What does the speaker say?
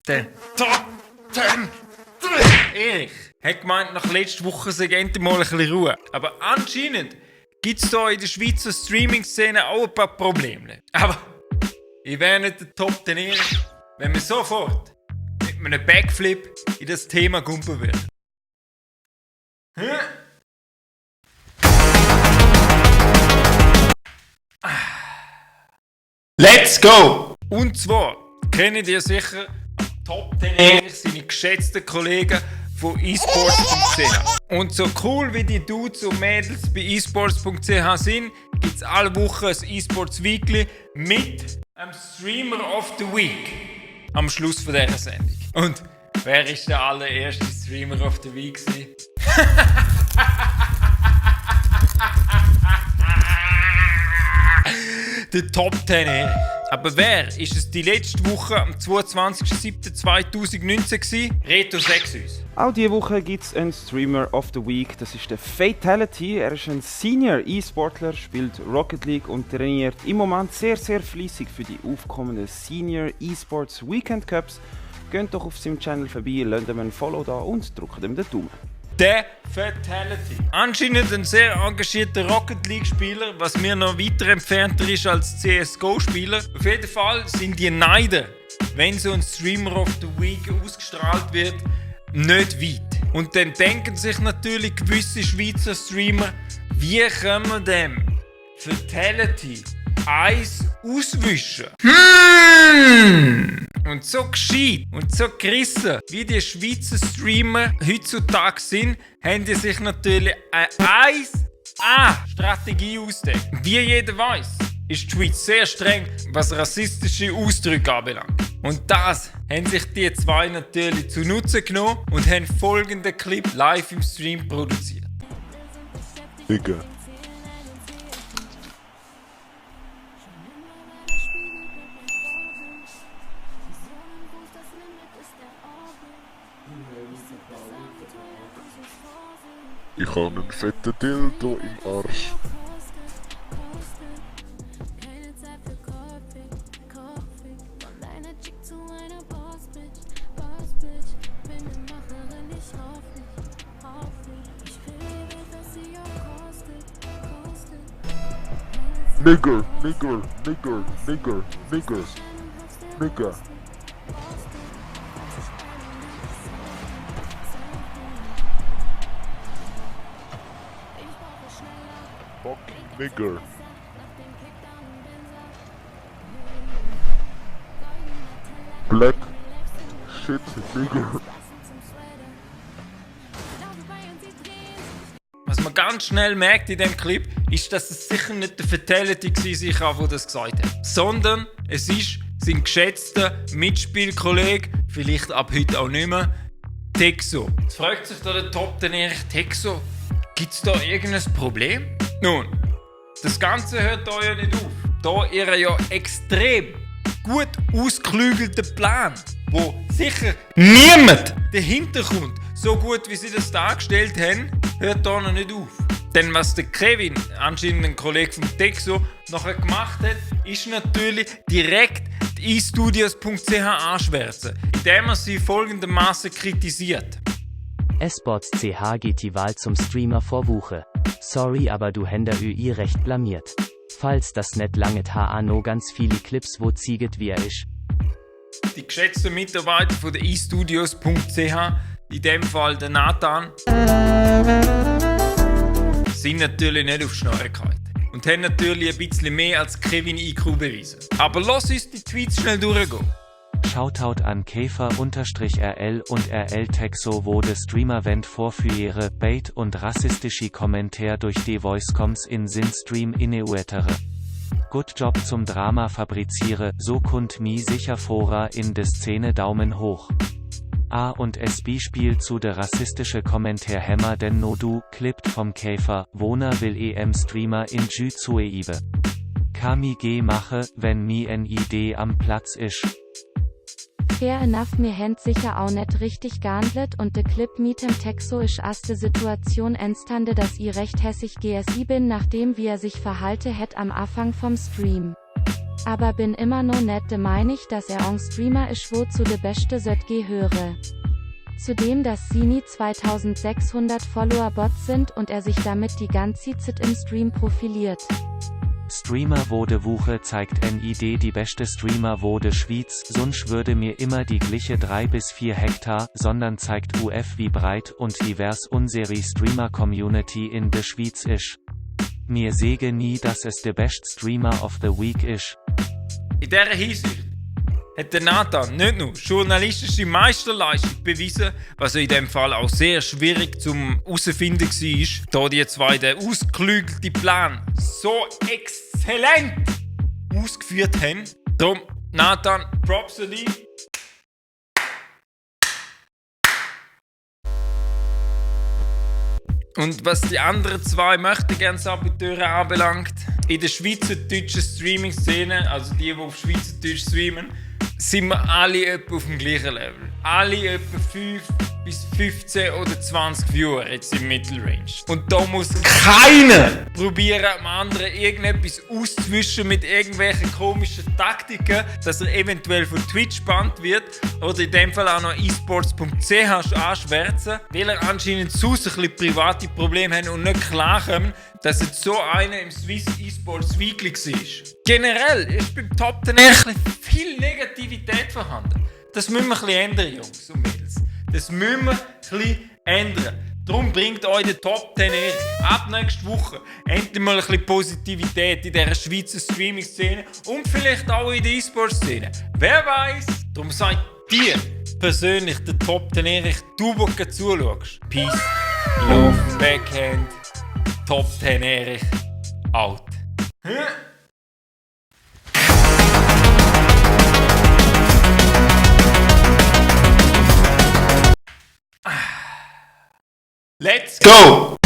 Der Top 10. Erich hat gemeint, nach letzter Woche sei endlich mal ein bisschen Ruhe. Aber anscheinend gibt es hier in der Schweizer Streaming-Szene auch ein paar Probleme. Aber ich wäre nicht der Top 10 Erich, wenn wir sofort mit einem Backflip in das Thema gumpen würden. Let's go! Und zwar kennt ihr sicher am Top 10 Erich seine geschätzten Kollegen von esports.ch. Und so cool wie die Dudes und Mädels bei esports.ch sind, gibt es alle Wochen ein eSports Weekly mit einem Streamer of the Week am Schluss von dieser Sendung. Und wer ist der allererste Streamer of the Week? Der Top 10 Erich. Aber wer ist es die letzte Woche am 22.07.2019 gewesen? Reto, sag's uns. Auch diese Woche gibt es einen Streamer of the Week, das ist der Fatality. Er ist ein Senior E-Sportler, spielt Rocket League und trainiert im Moment sehr fließig für die aufkommenden Senior E-Sports Weekend Cups. Geht doch auf seinem Channel vorbei, lasst ihm ein Follow da und drückt ihm den Daumen. Der Fatality. Anscheinend ein sehr engagierter Rocket League-Spieler, was mir noch weiter entfernter ist als CSGO-Spieler. Auf jeden Fall sind die Neider, wenn so ein Streamer of the Week ausgestrahlt wird, nicht weit. Und dann denken sich natürlich gewisse Schweizer Streamer, wie können wir dem Fatality Eis auswischen? Und so gescheit und so gerissen, wie die Schweizer Streamer heutzutage sind, haben die sich natürlich eine 1A-Strategie ausgedacht. Wie jeder weiß, ist die Schweiz sehr streng, was rassistische Ausdrücke anbelangt. Und das haben sich die zwei natürlich zunutze genommen und haben folgenden Clip live im Stream produziert. Digga. Ich habe einen fetten Dildo im Arsch. Nigger, nigger, nigger, nigger, nigger, nigger. Fucking nigger. Black shit nigger. Was man ganz schnell merkt in dem Clip, ist, dass es sicher nicht der Fatality war, der das gesagt hat, sondern es ist sein geschätzter Mitspielkollege, vielleicht ab heute auch nicht mehr, Texo. Jetzt fragt sich da der Top 10 Erich, Texo, gibt es da irgendein Problem? Nun, das Ganze hört da ja nicht auf. Da ihr ja extrem gut ausgeklügelten Plan, wo sicher niemand dahinter kommt, so gut wie sie das dargestellt haben, hört da noch nicht auf. Denn was der Kevin, anscheinend ein Kollege von Texo, nachher gemacht hat, ist natürlich direkt die estudios.ch anschwärzen, indem er sie folgendermaßen kritisiert. esports.ch geht die Wahl zum Streamer vor Wuche. Sorry, aber du händer ÖI recht blamiert. Falls das net langet no ganz viele Clips wo zieget wie er isch. Die geschätzten Mitarbeiter von der estudios.ch, in dem Fall der Nathan, sind natürlich nicht auf Schnorren gehalten und haben natürlich ein bisschen mehr als Kevin IQ bewiesen. Aber lass uns die Tweets schnell durchgehen. Shoutout an Käfer-RL und RL Texo, wo de Streamer-Vent vorführe, Bait und rassistische Kommentar durch die Voicecoms in Sin Stream inneuetere. Good Job zum Drama fabriziere, so kund mi sicher fora in de Szene Daumen hoch. A und SB spielt zu de rassistische Kommentar Hämmer denn no du, klippt vom Käfer, Wohner will Streamer in Jü zueibe. Kami G mache, wenn mi NID am Platz isch. fair enough, mir händ sicher auch net richtig gehandelt und de Clip mit dem Texo isch aste Situation entstande, dass i recht hässig GSI bin, nachdem wie er sich verhalte hätt am Anfang vom Stream. Aber bin immer noch net de meinig, dass er on Streamer isch wo zu de beste Söt gehöre. Zudem, dass Sini 2600 Follower Bots sind und er sich damit die ganze Zeit im Stream profiliert. Streamer wurde Wuche zeigt NID die beste Streamer wurde Schwyz, sonst würde mir immer die gliche 3 bis 4 Hektar, sondern zeigt UF wie breit und divers unsere Streamer-Community in de Schwyz isch. Mir sege nie, dass es de best Streamer of the Week isch. In dieser Hinsicht hat der Nathan nicht nur journalistische Meisterleistung bewiesen, was in dem Fall auch sehr schwierig zum herausfinden war, da die zwei den ausgeklügelten Plan so exzellent ausgeführt haben. Darum, Nathan, Props an dich. Und was die anderen zwei Möchtegern-Saboteure anbelangt, in der schweizerdeutschen Streaming-Szene, also die auf Schweizerdeutsch streamen, sind wir alle etwa auf dem gleichen Level. Alle etwa 5 bis 15 oder 20 Viewer jetzt im Mittelrange. Und da muss keiner probieren, am anderen irgendetwas auszuwischen mit irgendwelchen komischen Taktiken, dass er eventuell von Twitch gebannt wird oder in dem Fall auch noch esports.ch anschwärzen, weil er anscheinend zu ein bisschen private Probleme haben und nicht klarkommen, dass jetzt so einer im Swiss Esports Weekly war. Generell ist beim Top 10 viel Negativität vorhanden. Das müssen wir ein bisschen ändern, Jungs und Mädels. Das müssen wir ein bisschen ändern. Darum bringt euch der Top 10 ab nächste Woche endlich mal ein bisschen Positivität in dieser Schweizer Streaming-Szene und vielleicht auch in der E-Sport-Szene. Wer weiß? Darum seid dir persönlich der Top 10 Erich, du, der zuschaust. Peace, Love, Backhand, Top 10 Erich, out. Let's go!